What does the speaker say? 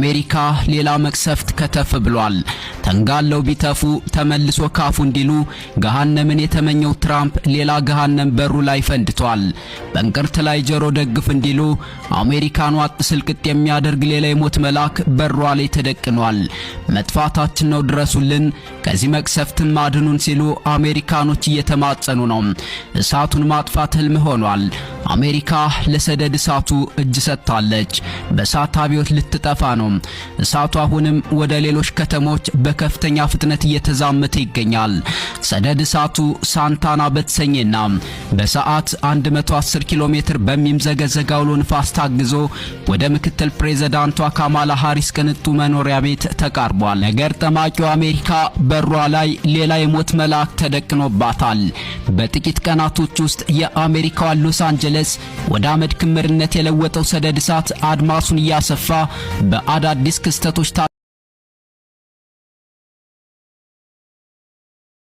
በአሜሪካ ሌላ መቅሰፍት ከተፍ ብሏል። ተንጋለው ቢተፉ ተመልሶ ካፉ እንዲሉ ገሃነምን የተመኘው ትራምፕ ሌላ ገሃነም በሩ ላይ ፈንድቷል። በእንቅርት ላይ ጆሮ ደግፍ እንዲሉ አሜሪካን ዋጥ ስልቅጥ የሚያደርግ ሌላ የሞት መልአክ በሯ ላይ ተደቅኗል። መጥፋታችን ነው፣ ድረሱልን፣ ከዚህ መቅሰፍትም አድኑን ሲሉ አሜሪካኖች እየተማጸኑ ነው። እሳቱን ማጥፋት ህልም ሆኗል። አሜሪካ ለሰደድ እሳቱ እጅ ሰጥታለች። በእሳት አብዮት ልትጠፋ ነው። እሳቱ አሁንም ወደ ሌሎች ከተሞች በከፍተኛ ፍጥነት እየተዛመተ ይገኛል። ሰደድ እሳቱ ሳንታና በተሰኘና በሰዓት 110 ኪሎ ሜትር በሚምዘገዘግ አውሎ ንፋስ ታግዞ ወደ ምክትል ፕሬዝዳንቷ ካማላ ሃሪስ ቅንጡ መኖሪያ ቤት ተቃርቧል። ነገር ጠማቂው አሜሪካ በሯ ላይ ሌላ የሞት መልአክ ተደቅኖባታል። በጥቂት ቀናቶች ውስጥ የአሜሪካዋን ሎስ አንጀለስ ወደ አመድ ክምርነት የለወጠው ሰደድ እሳት አድማሱን እያሰፋ በአዳዲስ ክስተቶች